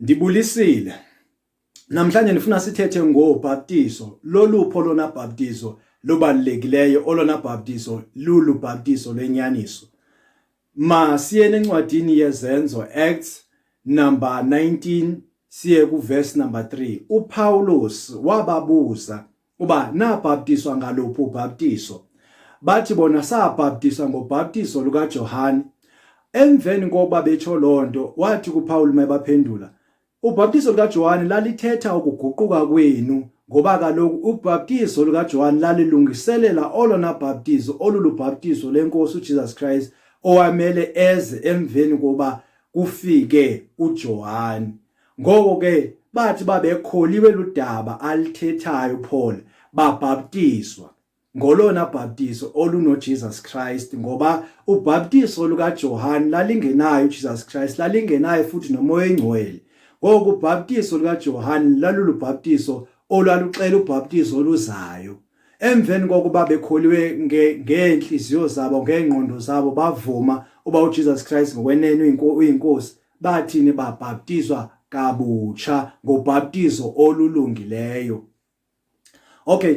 Ndibulisile. Namhlanje ndifuna sithethe ngobhaptizo. Loluphi olona bhaptizo lubalulekileyo, olona bhaptizo lulubhaptizo lwenyaniso? Masiyeni encwadini yeZenzo, Acts number 19, siye kuverse number 3. UPawulos wababuza uba nabhaptiswa ngaluphi ubhaptizo. Bathi bona sabhaptiswa ngobhaptizo lukaJohane. Emveni kokuba betsho loo nto, wathi kuPawuli mayebaphendula, Ubhaptizo lukaJohane lalithetha ukuguquka kwenu, ngoba kaloku ubhaptizo lukaJohane lalilungiselela olona bhaptizo olulubhaptizo lweNkosi uJesus Christ owamele eze emveni koba kufike uJohane. Ngoko ke bathi babekholiwe ludaba alithethayo uPaul, babhaptizwa ngolona bhaptizo olunoJesus Christ, ngoba ubhaptizo lukaJohane lalingenayo uJesus Christ, lalingenayo futhi noMoya oyiNgcwele. Ngoko ubhaptizo lukaJohane lalulubhaptizo olwaluxela ubhaptizo oluzayo. Emveni kokuba bekholiwe ngeenhliziyo zabo, ngeengqondo zabo, bavuma uba uJesus Christ ngokwenene uyinkosi, bathini? Babhaptizwa kabutsha ngobhaptizo olulungileyo. Okay,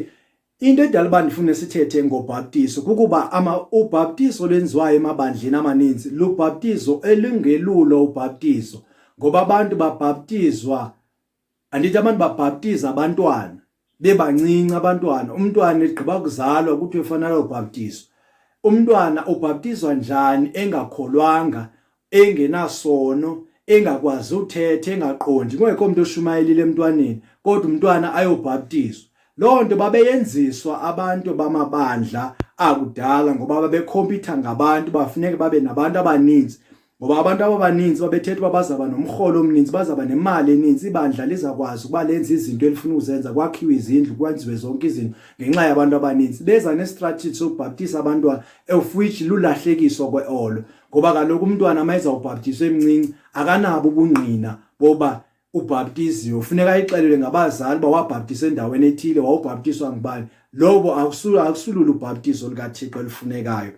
into edala uba ndifune sithethe ngobhaptizo kukuba ama ubhaptizo olwenziwayo emabandleni amaninzi lubhaptizo elingelulo ubhaptizo, ngoba abantu babhaptizwa, andithi abantu babhaptiza abantwana bebancinci. Abantwana, umntwana egqiba kuzalwa kuthiwe fanele ubhaptizwa. Umntwana ubhaptizwa njani engakholwanga, engenasono, engakwazi uthetha, engaqondi, kungekho umuntu oshumayelile emntwaneni, kodwa umntwana ayobhaptizwa? Loo nto babeyenziswa abantu bamabandla akudala, ngoba babekhompyutha ngabantu, bafuneke babe nabantu abaninzi, ngoba abantu ababaninzi babethetha uba bazaba nomrholo omninzi, bazaba nemali eninzi, ibandla lizakwazi ukuba lenze izinto elifuna ukuzenza, kwakhiwe izindlu, kwenziwe zonke izinto ngenxa yabantu abaninzi. Beza nestrategy sokubhaptisa abantwana, of which lulahlekiso kwe-olo, ngoba kaloku umntwana uma ezawubhaptiswa emncinci akanabo ubungqina boba ubhaptiziwe. Ufuneka ayixelelwe ngabazali uba wabhaptiswa endaweni ethile, wawubhaptiswa ngubani. Lobo akusulula ubhaptizo lukaThixo elifunekayo.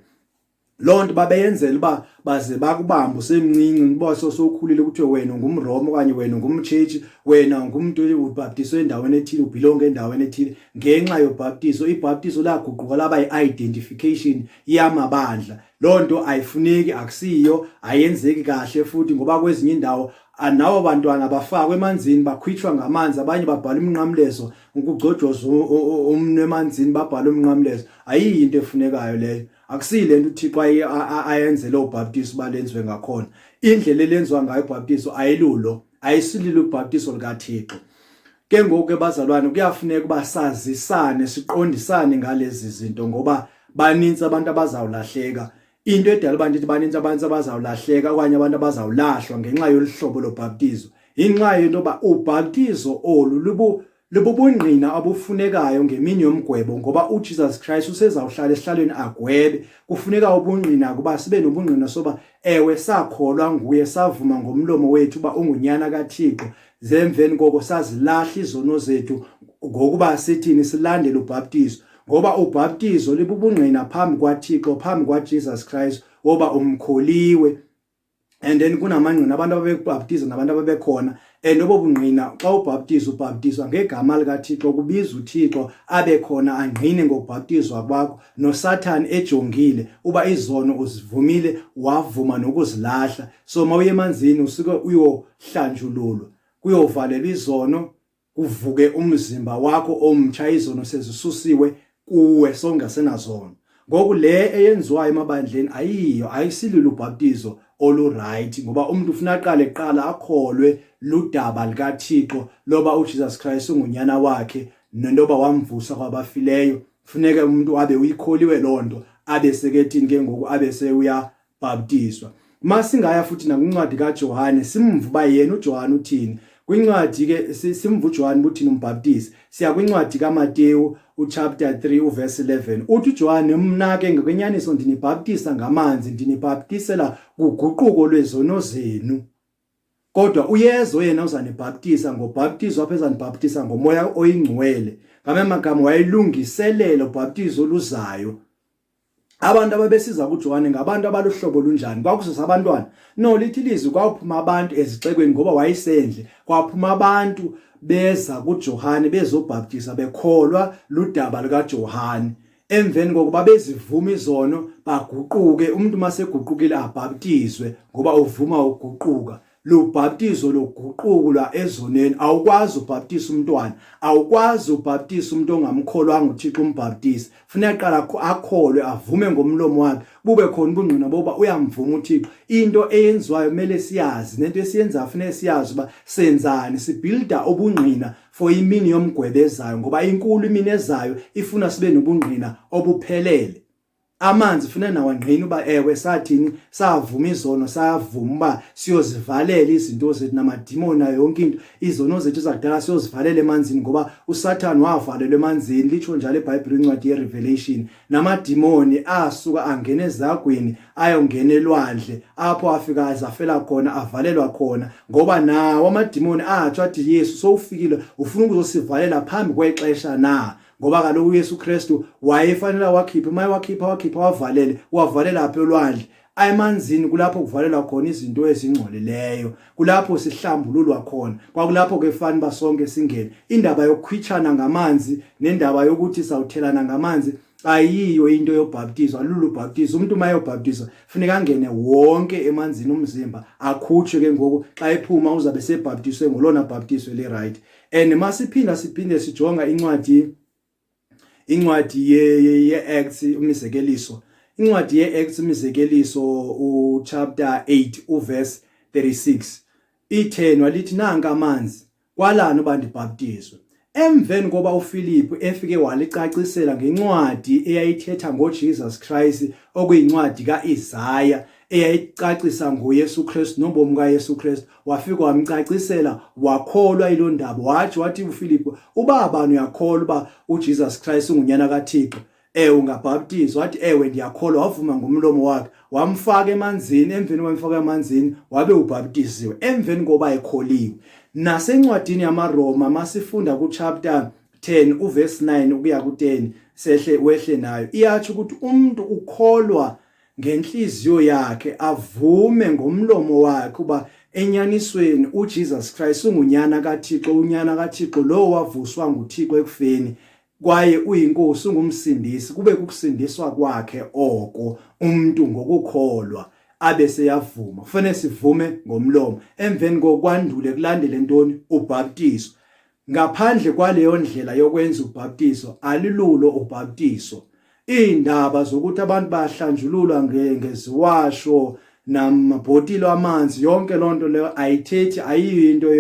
Loo nto babeyenzela uba baze bakubambe usemncinci, uba sowukhulile kuthiwe wena ungumRoma okanye wena ungumtshetshi, wena ungumntu ubhaptiswe endaweni ethile, ubhilonge endaweni ethile ngenxa yobhaptizo. Ibhaptizo laguquka laba yi-identification yamabandla. Loo nto ayifuneki, akusiyo, ayenzeki kahle futhi, ngoba kwezinye iindawo nawo bantwana bafakwe emanzini, bakhwitshwa ngamanzi, abanye babhala umnqamlezo ukugcojozwa umnwe emanzini, babhala umnqamlezo. Ayiyinto efunekayo leyo, akusiyi le nto uThixo ayenzele ubhaptizo uba lenziwe ngakhona. Indlela elenziwa ngayo ubhaptizo ayilulo, ayisililo ubhaptizo lukaThixo. Ke ngoku ke bazalwane, kuyafuneka uba sazisane, siqondisane ngalezi zinto, ngoba baninzi abantu abazawulahleka. Into edala uba ndithi baninzi abantu abazawulahleka okanye abantu abazawulahlwa ngenxa yolu hlobo lobhaptizo, yinxa yento yoba ubhaptizo olu lubu lububungqina obufunekayo ngemini yomgwebo, ngoba uJesus Christ usezawuhlala esihlalweni agwebe. Kufuneka ubungqina kuba sibe nobungqina soba ewe sakholwa nguye, savuma ngomlomo wethu uba ungunyana kaThixo, zemveni koko sazilahla izono zethu ngokuba sithini? Silandele ubhaptizo, ngoba ubhaptizo libubungqina phambi kwaThixo, phambi kwaJesus Christ, woba umkholiwe. And then kunamangqina, abantu ababekubhaptiza nabantu ababekhona, and obo bungqina, xa ubhaptiza ubhaptizwa ngegama likaThixo, kubiza uThixo abe khona angqine ngokubhaptizwa kwakho, noSathane ejongile uba izono uzivumile, wavuma nokuzilahla. So mawuye emanzini usuke uyohlanjululwa, kuyovalelwa izono, kuvuke umzimba wakho omtsha, izono sezisusiwe kuwe, songasenazono. Ngoku le eyenziwayo emabandleni ayiyo, ayisililo ubhaptizo oluright, ngoba umuntu ufuna aqale kuqala akholwe ludaba likaThixo loba uJesus Christ ungunyana wakhe nentoba wamvusa kwabafileyo. Funeke umuntu abe uyikholiwe loo nto, abe sekethini ke ngoku, abe sewuya bhaptizwa. Masingaya futhi nakwincwadi kaJohane, simva uba yena uJohane uthini. Kwincwadi ke simva uJohane uthini umbhaptizi. Siya kwincwadi kaMateyu uchapter 3 uverse 11. Uthi uJohane, mna ke ngokwenyaniso ndinibhaptisa ngamanzi, ndinibhaptisela kuguquko lwezono zenu. Kodwa uyeza oyena uzanibhaptiza ngobhaptizo apha, ezanibhaptiza ngoMoya oyiNgcwele. Ngamanye amagama wayelungiselela ubhaptizo oluzayo. Abantu ababesiza kuJohane ngabantu abaluhlobo olunjani? Kwakusasa abantwana? No, lithi ilizwi kwaphuma abantu ezixekweni ngoba wayesendle. Kwaphuma abantu beza kuJohane bezobhaptisa bekholwa ludaba lukaJohane. Emveni kokuba bezivuma izono baguquke, umuntu maseguqukile abhaptizwe ngoba uvuma uguquka. Lubhaptizo loguqukulwa ezonweni. Awukwazi ubhaptisa umntwana, awukwazi ubhaptisa umuntu ongamkholwanga uThixo umbhaptise. Funeka qala akholwe avume ngomlomo wakhe, bube khona ubungqina boba uyamvuma uThixo. Into eyenziwayo kumele siyazi, nento esiyenzayo funeka siyazi uba senzani, sibuilda ubungqina for imini yomgwebo ezayo, ngoba inkulu imini ezayo ifuna sibe nobungqina obuphelele. Amanzi funa nawangqina uba ewe sathini, savuma izono, savuma uba siyozivalela izinto zethu namadimoni nayo yonke into, izono zethu zakudala siyozivalela emanzini ngoba uSathane wavalelwa emanzini, litsho njalo iBhayibheli incwadi yeRevelation. Namadimoni asuka angena ezagwini ayongena elwandle apho afika azafela khona, avalelwa khona ngoba nawo amadimoni atsho athi Yesu sowufikile ufuna ukuzosivalela phambi kwexesha na? Ngoba kaloku uYesu Kristu wayefanele wakhiphe, uma wakhipha wakhipha wavalele, wavalela phi olwandle? Emanzini kulapho kuvalelwa khona izinto ezingcolileyo, kulapho sihlambululwa khona. Kwakulapho ke fani ba sonke singene. Indaba yokukhwitshana ngamanzi nendaba yokuthi sawuthelana ngamanzi ayiyo into yobhaptizo, alulu bhaptizo. Umuntu uma eyobhaptizwa funeka angene wonke emanzini umzimba, akhutshwe ke ngoku xa ephuma uzabe sebhaptiswe ngolona bhaptizo eli-right. And masiphinda siphinde sijonga incwadi ye-Acts umizekeliso, incwadi ye-Acts umizekeliso uchapter 8 uverse 36 ithenwa lithi nanka amanzi kwalana uba ndibhaptizwe. Emveni koba uFilipu efike walicacisela ngencwadi eyayithetha ngoJesus Christ, okuyincwadi kaIsaya eyayicacisa ngoYesu Kristu nobomi kaYesu Kristu, wafika wamcacisela wakholwa yiloo ndaba. Wathi wathi uFilipu, uba bani uyakholwa uba uJesus Christ ungunyana kaThixo, ewe ungabhaptizwa. Wathi ewe ndiyakholwa, wavuma ngomlomo wakhe, wamfaka emanzini. Emveni kwamfaka emanzini wabe ubhaptiziwe emveni koba ekholiwe. Nasencwadini yamaRoma masifunda kuchapter 10 uverse 9 ukuya ku-10 sehle wehle nayo, iyatsho ukuthi umuntu ukholwa ngenhliziyo yakhe avume ngomlomo wakhe uba enyanisweni uJesus Christ ungunyana kaThixo, unyana kaThixo lowo wavuswa nguThixo ekufeni kwaye uyinkosi, ungumsindisi. Kube kukusindiswa kwakhe oko umuntu ngokukholwa abe seyavuma. Kufanele sivume ngomlomo, emveni kokwandule kulandele ntoni? Ubhaptizo. Ngaphandle kwaleyo ndlela yokwenza ubhaptizo alilulo ubhaptizo. Iindaba zokuthi abantu bahlanjululwa ngeziwasho namabhotilo amanzi, yonke loo nto leyo ayithethi, ayiyo into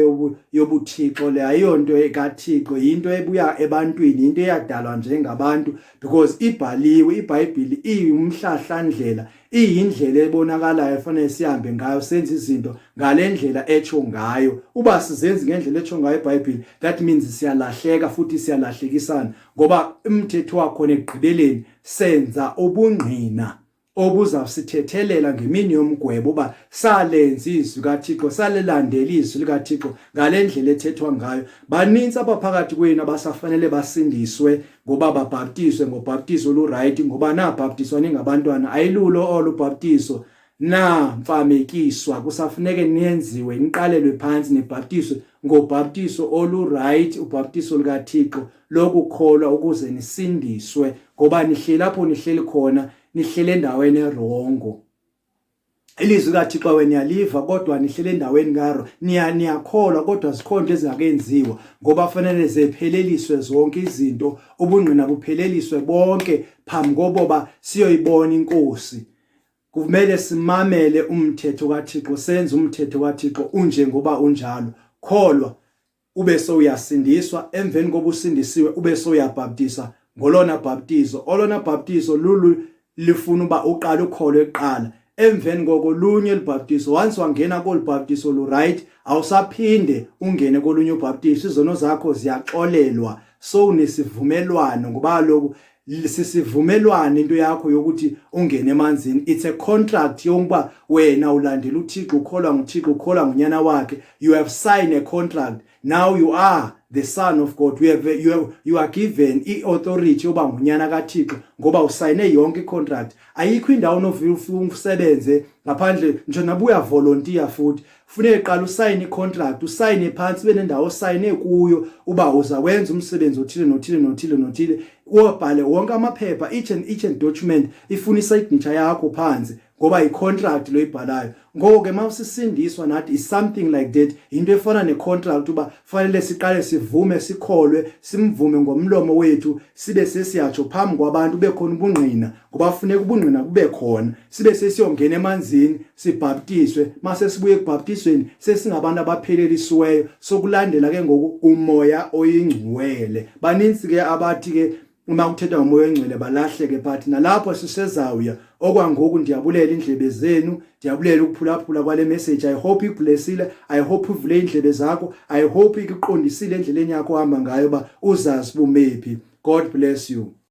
yobuthixo le, ayiyonto ekaThixo, yinto ebuya ebantwini, yinto eyadalwa njengabantu because ibhaliwe iBhayibhile, iyumhlahlandlela, iyindlela ebonakalayo efanele sihambe ngayo, senze izinto ngale ndlela etsho ngayo. Uba sizenzi ngendlela etsho ngayo iBhayibhile, that means siyalahleka futhi siyalahlekisana, ngoba umthetho wakhona ekugqibeleni senza ubungqina obuzawusithethelela ngemini yomgwebo uba salenza izwi kaThixo, salilandela izwi likaThixo ngale ndlela ethethwa ngayo. Banintsi apha phakathi kwenu abasafanele basindiswe ngoba babhaptizwe ngobhaptizo olurayithi, ngoba nabhaptizwa ningabantwana, ayilulo olo ubhaptizo, namfamekiswa, kusafuneke niyenziwe niqalelwe phantsi nibhaptizwe ngobhaptizo olurayithi, ubhaptizo lukaThixo lokukholwa ukuze nisindiswe, ngoba nihleli apho nihleli khona, nihleli endaweni erongo. Ilizwi kaThixo wena niyaliva kodwa nihlele endaweni karo, niyakholwa kodwa zikhona into ezingakenziwa, ngoba fanele zepheleliswe zonke izinto, ubungqina bupheleliswe bonke phambi koboba siyoyibona inkosi. Kumele simamele umthetho kaThixo, senze umthetho kaThixo unjengoba unjalo. Kholwa ube sowuyasindiswa, emveni koba usindisiwe ube sowuyabhaptisa ngolona bhaptizo. Olona bhaptizo lulu lifuna uba uqale ukholwe kuqala, emveni koko lunye elubhaptizo. Once wangena kolu bhaptizo lu-right, awusaphinde ungene kolunye ubhaptizo, izono zakho ziyaxolelwa, sowunesivumelwano, ngoba kaloku Sisivumelwano into yakho yokuthi ungene emanzini. It's a contract yokuba wena ulandela uThixo, ukholwa nguThixo, ukholwa ngunyana wakhe. You have signed a contract. Now you are the son of God. You are given i-authority yoba ngunyana kaThixo ngoba usayine yonke i-contract. Ayikho indawo onofika usebenze ngaphandle nje nabuya volunteer, futhi funeka qala usayine i-contract, usayine phansi, ube nendawo osayine kuyo uba uzawenza umsebenzi othile nothile nothile nothile, ubhale wonke amaphepha, each and document ifuna isignature yakho phansi ngoba i-contract lo ibhalayo. Ngoko ke mawusisindiswa nathi is something like that, into efana ne-contract uba fanele siqale sivume, sikholwe, simvume ngomlomo wethu, sibe sesiyatsho phambi kwabantu, kube khona ubungqina ngoba funeka ubungqina bube khona, sibe sesiyongena emanzini sibhaptiswe. Mase sibuye ekubhaptisweni sesingabantu abaphelelisiweyo, sokulandela ke ngoku uMoya oyiNgcwele. Baninzi ke abathi ke uma kuthethwa ngoMoya oNgcwele balahleke, but nalapho sisezawuya. Okwangoku ndiyabulela indlebe zenu, ndiyabulela ukuphulaphula kwale message. I hope ikublessile, I hope uvule indlebe zakho, I hope ikuqondisile endleleni yakho ohamba ngayo uba uzazi bumephi. God bless you.